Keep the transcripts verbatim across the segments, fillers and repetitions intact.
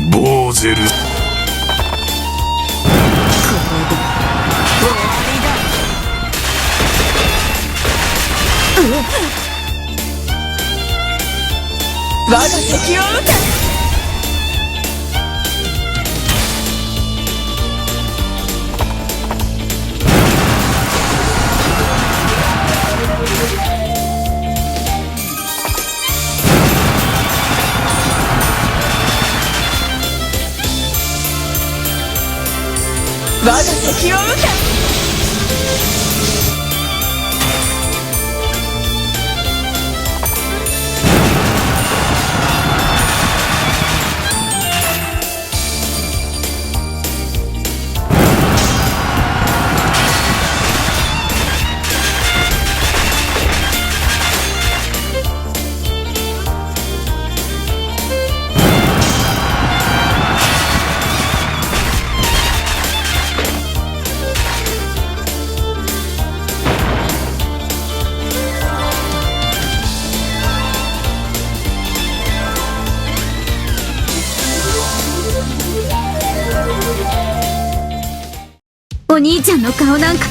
ボーゼル。これで終わりだ。我が敵を討て。我が敵を討て。お兄ちゃんの顔なんか。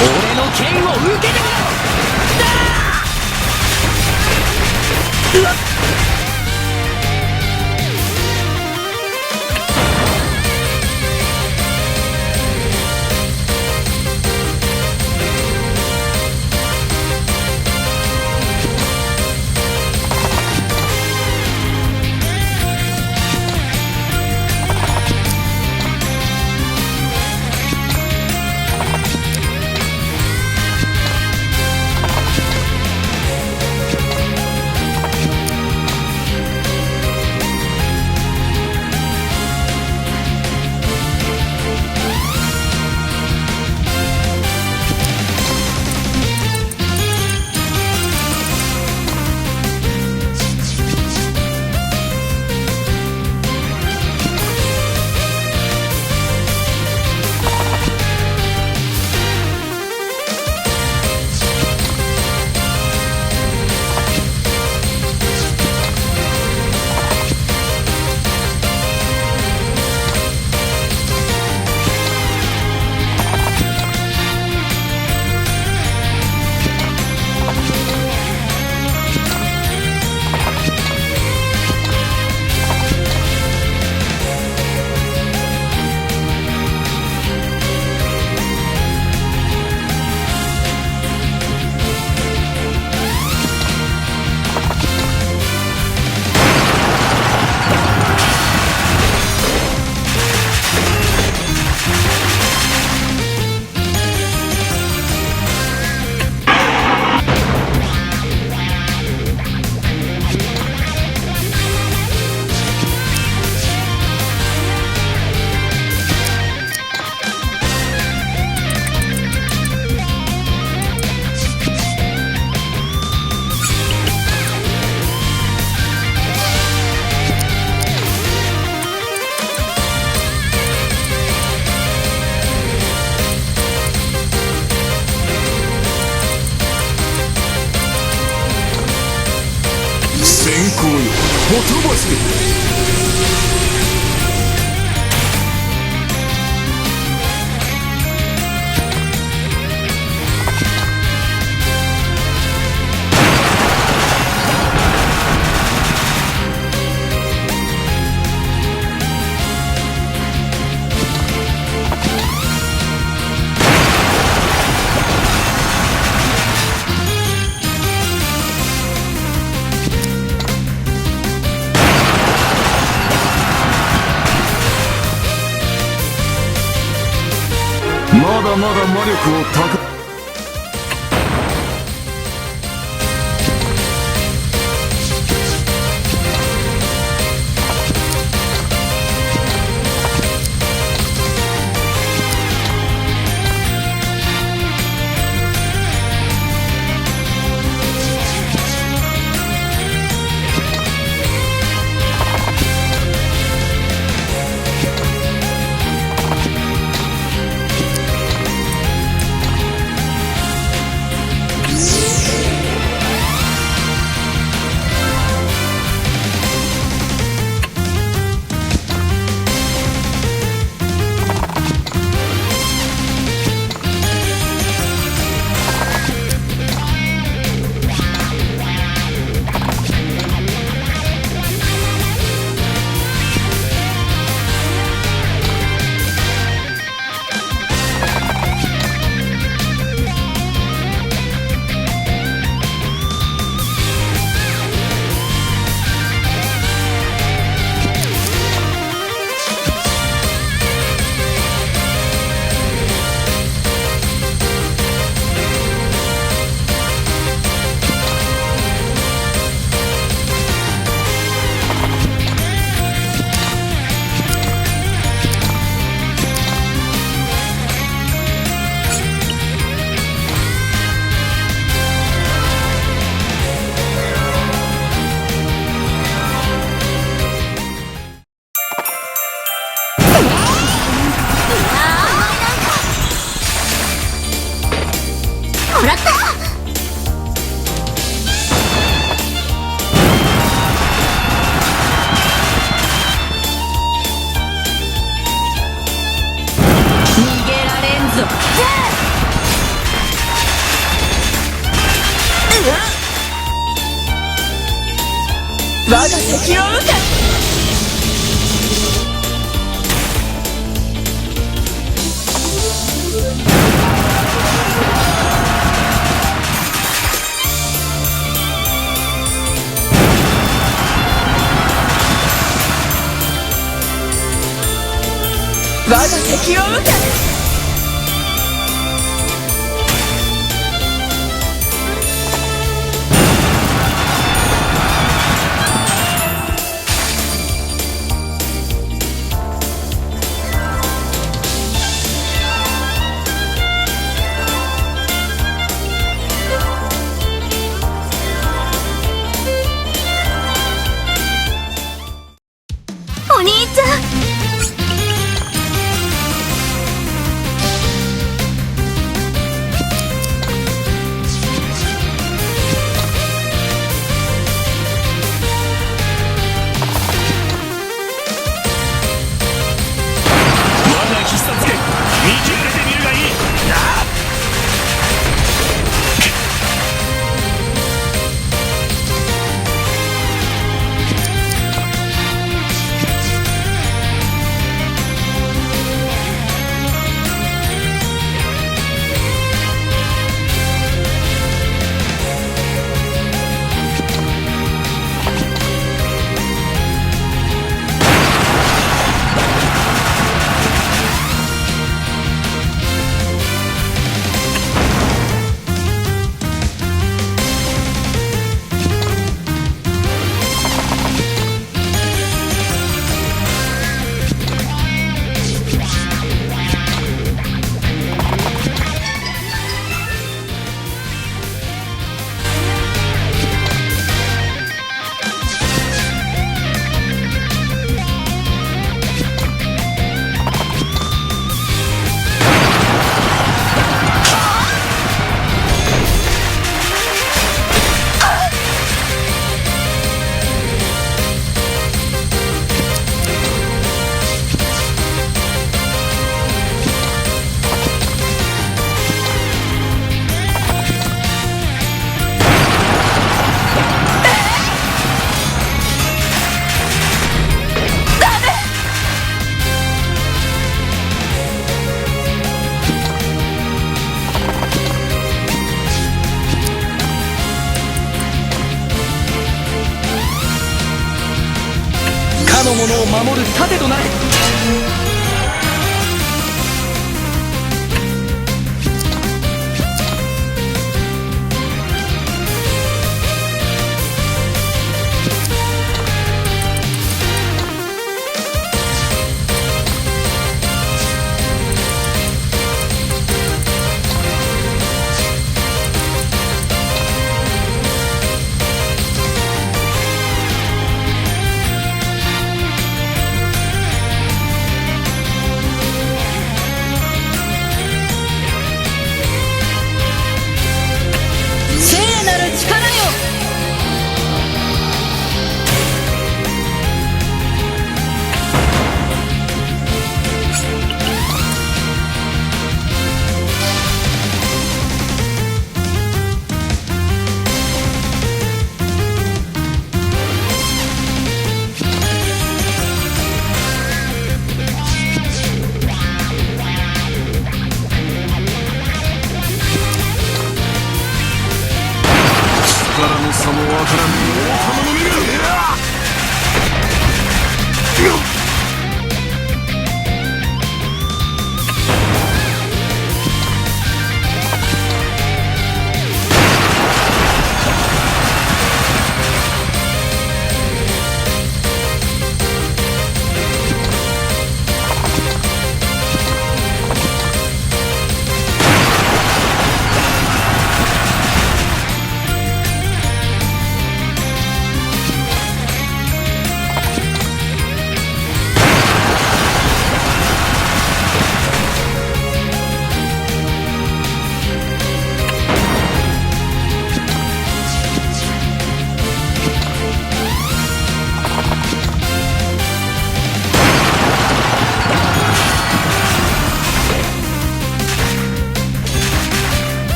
俺の剣を受けてみろ！閃光よ、ほとばしれ。まだ魔力を高もらった。逃げられんぞ。うわっ！我が敵を討て！我が敵を討て！お兄ちゃん。我が必殺拳、見極めてみるがいい。かの者を守る盾となれ。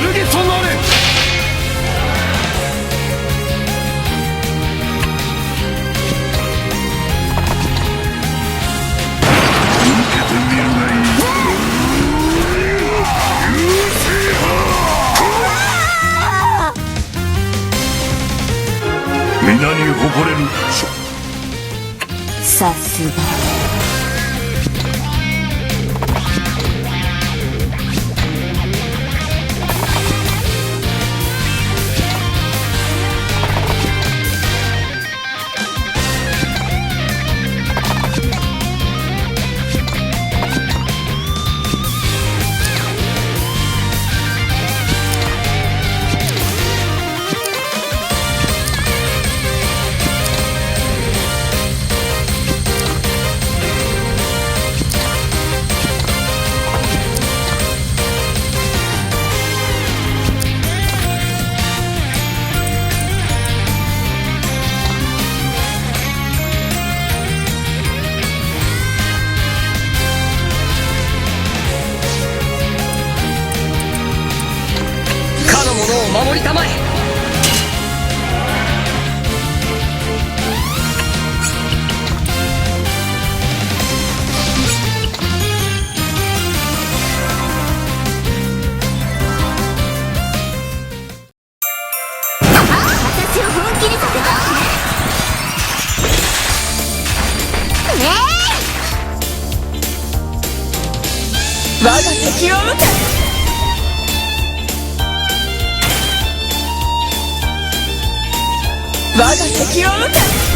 受け止まれ。受けてみるがいい。流星波。皆に誇れる。さすが。かの者を守りたまえ。私を本気にさせたわね。ねえ。我が敵を討て。我が敵を討て。